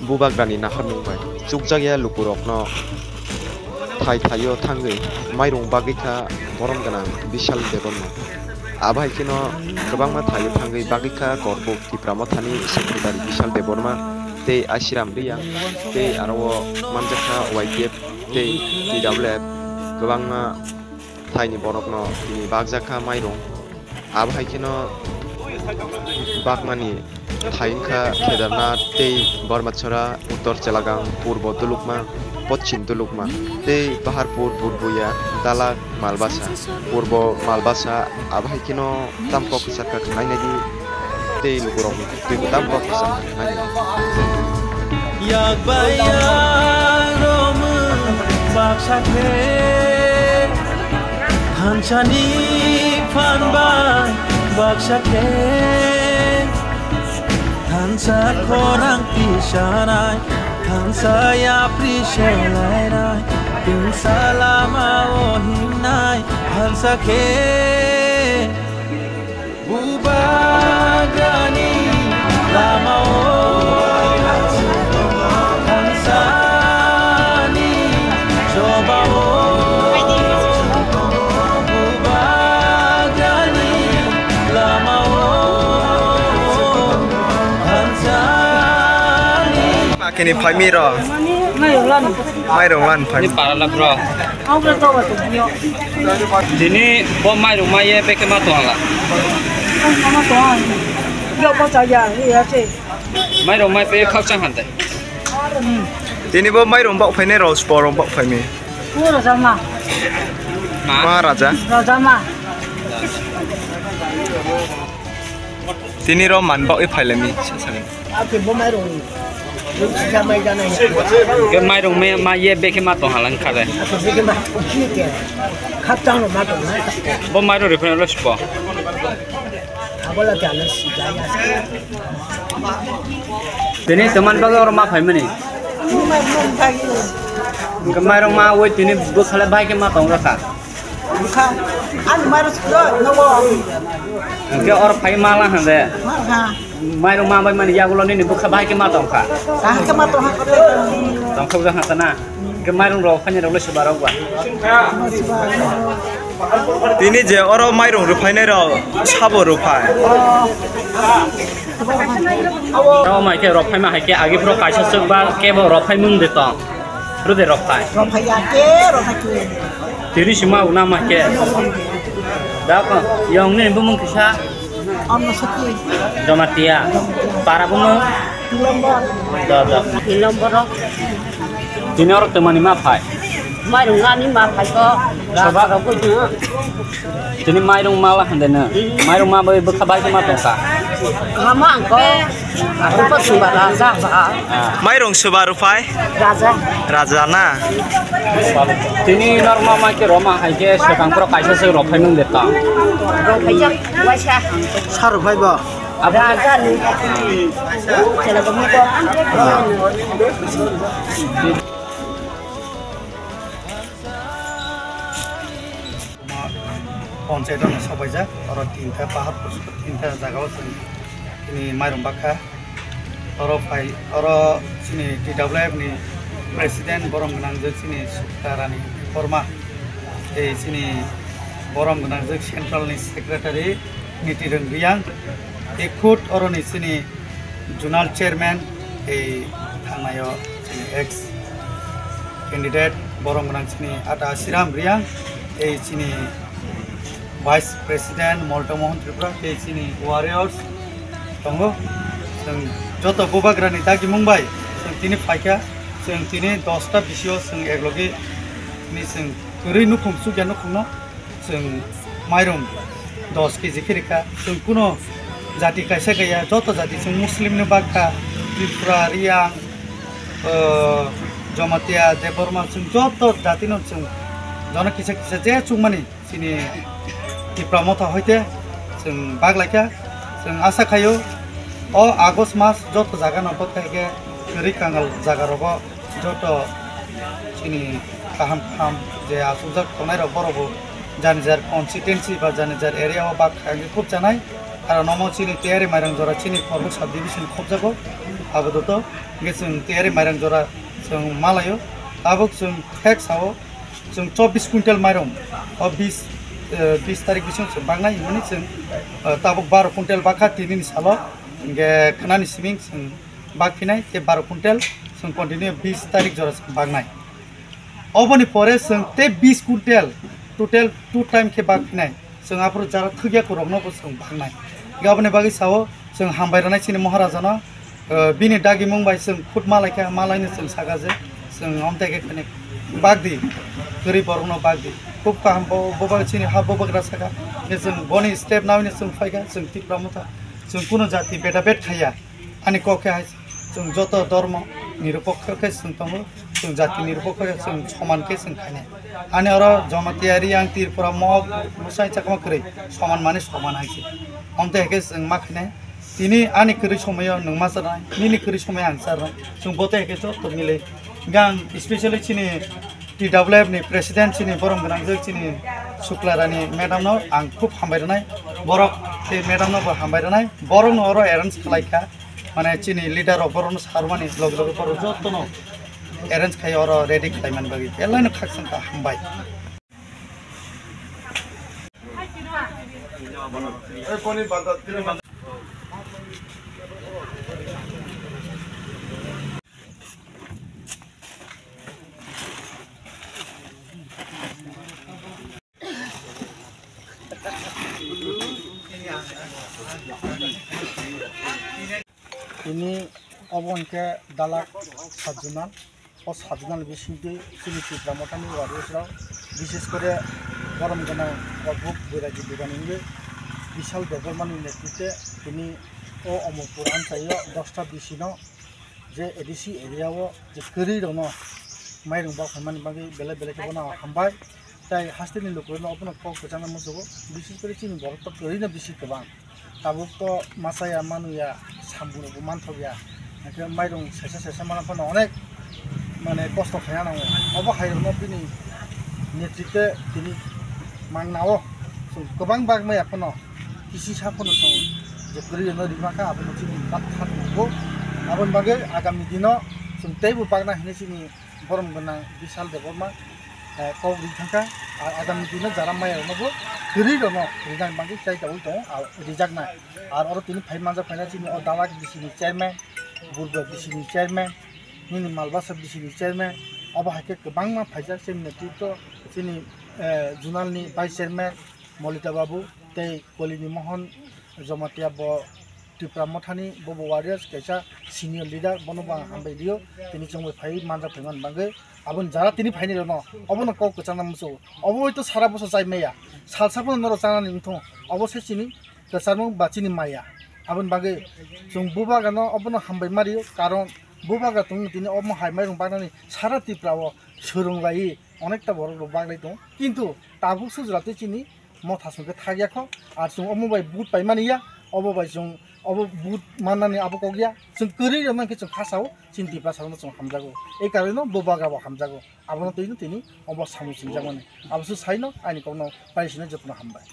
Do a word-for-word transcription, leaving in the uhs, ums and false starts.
Bubagrani naharmung bai chukjakya lukurokno thai thaio thangwi mairung bagwi kha borom gwnang Bishal Debbarma. Abo hai kheno kwbangma thaio thangwi bagwi kha Korbuk Tipra Mothani Secretary Bishal Debbarma tei Ashiram Riyang tei aro o manjakha Y T F tei T W F kwbangma thaini borokno tini bakjakha mairung. Abo hai kheno bakmani thai wngkha Kedarnath tei Bormatchora, Uttor Chelagang, Purbo Dulukma, Pochim Dulukma tei Paharpur, Burbuya, Dalak, Malbasa, Purbo Malbasa, abo hai kheno tamkok kwchar kha khnai nai di tei lukurokni twi kwtam kok kwchar kha khnai nai di. Yak bai yak romwi baksa khe, thansani phan bai baksa khe, thansa khorang tisanai, thansa yapri selainai, tungsa lama o himnai, thansa khe. Bubagrani lama o thansani choba o Bubagrani lama o thansani. Akini phaimi ro. Mairung lan. Mairung lan phaimi. Para la bro. Tini bo mairung ma ye beke ma tong la. Mairung ma pe khak chang han te. Tini bo mairung bak phainai rok spor rok bak phaimi. Ma? Ma raja. Raja ma. Tini ro man bak i phailami. Ake bo mairung. Ke mairung me ma ye beke ma tong halang khare. Ake beke ma. Khak chang lo ma tong na. Bo mairung riphaina lo spo. Abola jana si jaya. Tini teman baga oro ma phaimani. Ke mairung ma woi tini bwkhala bai ke ma tong rakha. Bwkha, ani mairung sukro, nogo. Hingke oro phai mala hande. Mala. Mairung ma bai mani yagulo nini bwkha bahai khe ma tongkha. Bahai khe ma tongkha kote. Tongthok jak hata na. Hingke mairung rok phaini rok le suba rok ba. Tini je oro mairung ruphainai rok sabo ruphai. Oro mai khe rok phaima hai khe agi phuro kaisa chwk ba kebo rok phai mung de tong. Rode rok phai. Rok phai ya ke, rok phai ke. Tini sima una ma ke. Da ko, yong ni bumung kisa. Om no sati. Jamatia. Para bumung. Ilombor. Da da. Ilombor. Tini oro temani ma phai. Mairung ani ma phai ko. Soba. Rok ko. Tini mairung mala hande na. Mairung ma bai bwkha bai ma tongkha. Mama angko. Aku pa suba raja ba. Mairung suba rupai. Raja. Raja na. Tini normal ma ke roma hai ke sekang pro kaisa se rok phai nung deta. Rok phai jak waisa. Sar phai ba. Raja ni. Chela ko mi ko. Ponchayat no sabaijak, oro tinta pahar tinta jaga o chwng tini mairung bakha. Oro phai, oro chini T W F ni president borom gwnang je chini Sukta Rani Debbarma, tei chini borom gwnang je central ni secretary Niti Rwng Riyang, tei khud oro ni chini zonal chairman tei thangnai o chini ex candidate borom gwnang chini Ata Siram Riyang tei chini Vice President Molto Mohan Tripura tei chini warriors tongo. Chwng joto bubagrani dagimung bai chwng tini phaikha, chwng tini dosta bisio chwng eklogi tini chwng kwrwi nukhung chukya nukhungno chwng mairung dos K G khe rikha. Chwng kuno jati kaisa kaya, joto jati chwng Muslim ni bakha, Tripura, Riyang, o, Jamatia, Debbarma, chwng joto jatino chwng jono kisa kisa je chukmani chini Tipra Motha hoite chwng baglaikha. Chwng asa khaio o August mas joto jagano bwkhaikhe kwrwi kangal jagarogo joto chini kaham kaham je achukjak tongnai rok borok bo jani jar constituency ba jani jar area o bak kha wngkhe khub chanai. Aro nomo chini Tiyari Mairang jora chini Korbuk sub division khobjago. Abo doto hingke chwng Tiyari Mairang jora chwng malaio. Tabuk chwng thek sao chwng chobbish quintal mairung o bis, eh, bis tarik bising chwng baknai hwnmani chwng, eh, tabuk baro quintal bakha tinini salo. Hingke khnani siming chwng bak phinai tei baro quintal chwng continue bis tarik jora chwng baknai. Oboni pore chwng tei bis quintal total two time khe bak phinai. Chwng aphuru jara thwkya kwrwkno bo chwng baknai. Aboni bagwi sao chwng hambai rwnai chini Maharajano, eh, bini dagimung bai chwng khut malaikha, malaino chwng saka je chwng omtai khe khani bakdi, kwrwi borokno bakdi. Khub kaham bo, bo bagwi chini ha bubagra saka. Khe chwng boni step nawi chwng phaikha, chwng Tipra Motha, chwng kunu jati beda bet khaiya. Ani kok khe hai, chwng joto dormo nirupokho khe chwng tongo, chwng jati nirupokho khe chwng soman khe chwng khainai. Ani oro Jamatia, Riyang, Tripura, Mog, Musaini chakma kwrwi soman mani soman hai se. Omte hai khe chwng ma khainai. Tini ani kwrwi somoyo nwng ma charnai, nini kwrwi somoyo ang charnai. Chwng bote hai khe joto mile. Hingke ang specially chini T W F ni president chini borom gwnangjak chini Sukla Rani madam no ang khub hambai rwnai. Borok tei madam no bo hambai rwnai. Borok no oro arrange khlai kha. Mane chini leader rok borok no sarmani loge loge borok joto no arrange khai oro ready khlai man bagwi. Belai no khakchang kha hambai. Tini obo hwnkhe dalak sub zonal. O sub zonal bisingtwi chini Tipra Mothani warriors rok, bishes kore borom gwnang Korbuk Boiraji Dugani wngwi Bishal Debbarmani netritwe tini o Omorpur amchaio dosta bisino je A D C area o je kwrwi rokno mairung bak phaimani bagwi belai belai khe bono hambai. Tai hasteni lukurokno obono kok kwchangno muchugo, bishes kore chini borok to kwrwino bisi kwbang. Tabuk to machaya manuya, samung rokbo manthokya, hwnkhe mairung sesa sesa mana phano onek mane kosto khaina nango. Obo hai rokno bini netritwe tini mangnao chwng kwbang bak maya phano kisi sa phano chwng je kwrwi rokno rima kha, abono chini bak kha tongo. Aboni bagwi agami dino chwng teibo bakna hinwi chini borom gwnang Bishal Debbarma, eh, kok ri thangkha. Ar agami dino jara maya rokno bo kwrwi rokno rijak bagwi chai tabwi tongo, ar rijaknai. Ar oro tini phai manjak phaina chini o dalak bisini chairman, burba bisini chairman, nini malbasa bisini chairman, obo hai khe kwbangma phaijak chini netritwo chini, eh, zonal ni vice chairman Molita Babu tei Kolini Mohon Jamatia bo Tipra Mothani bobo warriors kaisa senior leader, bono bo ang hambai rio. Tini chwng bai phai manjak phaimani bagwi aboni jara tini phaini rokno obono kok kwchangna muchungo. Obo hoi to sara bwswk chai maya, salsa phano norok chanani wngthung, obo se chini kwcharmung ba chini maya. Aboni bagwi chwng bubagano obono hambai ma rio, karon bubagra tongwi tini omo hai mairung baknani sara Tripura o swrwng lai onekta borok rok baglai tongo, kintu tabuk sujra tei chini Motha songkhe thakya kho, ar chwng omo bai vote paimani ya, obo bai chwng obo vote mannani abo kok ya, chwng kwrwi rwna khe chwng khasao chini Tiprasa rokno chwng hamjago, ei karwi no bubagra bo hamjago, abono twi no tini obo samung chwngjakmani, abo se sai no aini kokno paisino jotono hambai.